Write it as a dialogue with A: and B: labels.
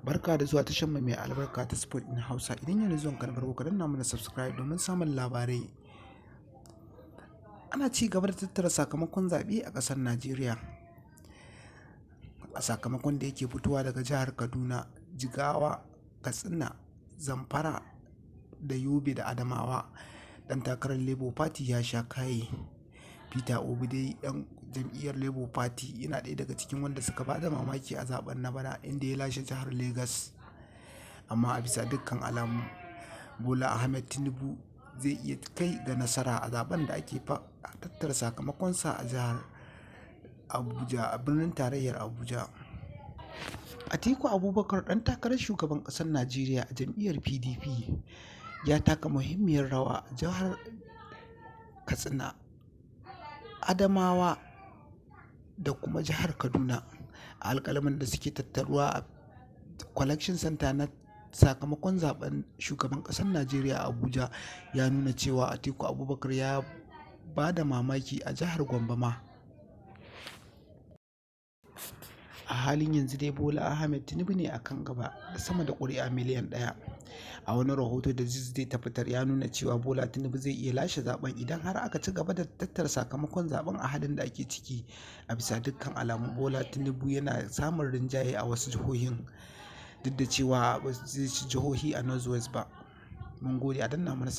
A: Barka da zuwa tashar mu mai albarka ta Sport in Hausa. Idan yanzu zuwan ka na farko, ka danna mana subscribe domin samun labarai. Ana ci gaba da tattara sakamakon zaɓe a ƙasar Najeriya. A sakamakon da yake fitowa daga jihar Kaduna, Jigawa, Katsina, Zamfara da Yobe da Adamawa, ɗan takarar Labour Party ya sha kaye. Peter Obi dai ɗan jam'iyyar Labour Party yana ɗaya daga cikin wanda suka bada mamaki a zaben na bana, inda ya lashe jihar Legas. Amma a bisa dukkan alamu, Bola Ahmed Tinubu zai iya kai ga nasara a zaben da ake tattara sakamakonsa a jihar Abuja, a birnin tarayyar Abuja. Atiku Abubakar, ɗan takarar shugaban ƙasar Najeriya a jam'iyyar PDP, ya taka muhimmiyar rawa a jihar Katsina, Adamawa da kuma jihar Kaduna. A alƙaluman da suke tattaruwa a collection center na sakamakon zaben shugaban ƙasar Najeriya a Abuja ya nuna cewa Atiku Abubakar ya ba da mamaki a jihar Gombe ma. A halin yanzu dai Bola Ahmed Tinubu ne a kan gaba da sama da ƙuri'a miliyan 1. A wani rahoto da Tuesday ta fitar ya nuna cewa Bola Tinubu zai iya lashe zaben idan har aka ci gaba da tattara sakamakon zaben a halin da ake ciki. A bisa dukkan alamu, Bola Tinubu yana samun rinjaye a wasu jihohin, duk da cewa ba zai ci jihohi a North West ba. Mun gode, a danna mana.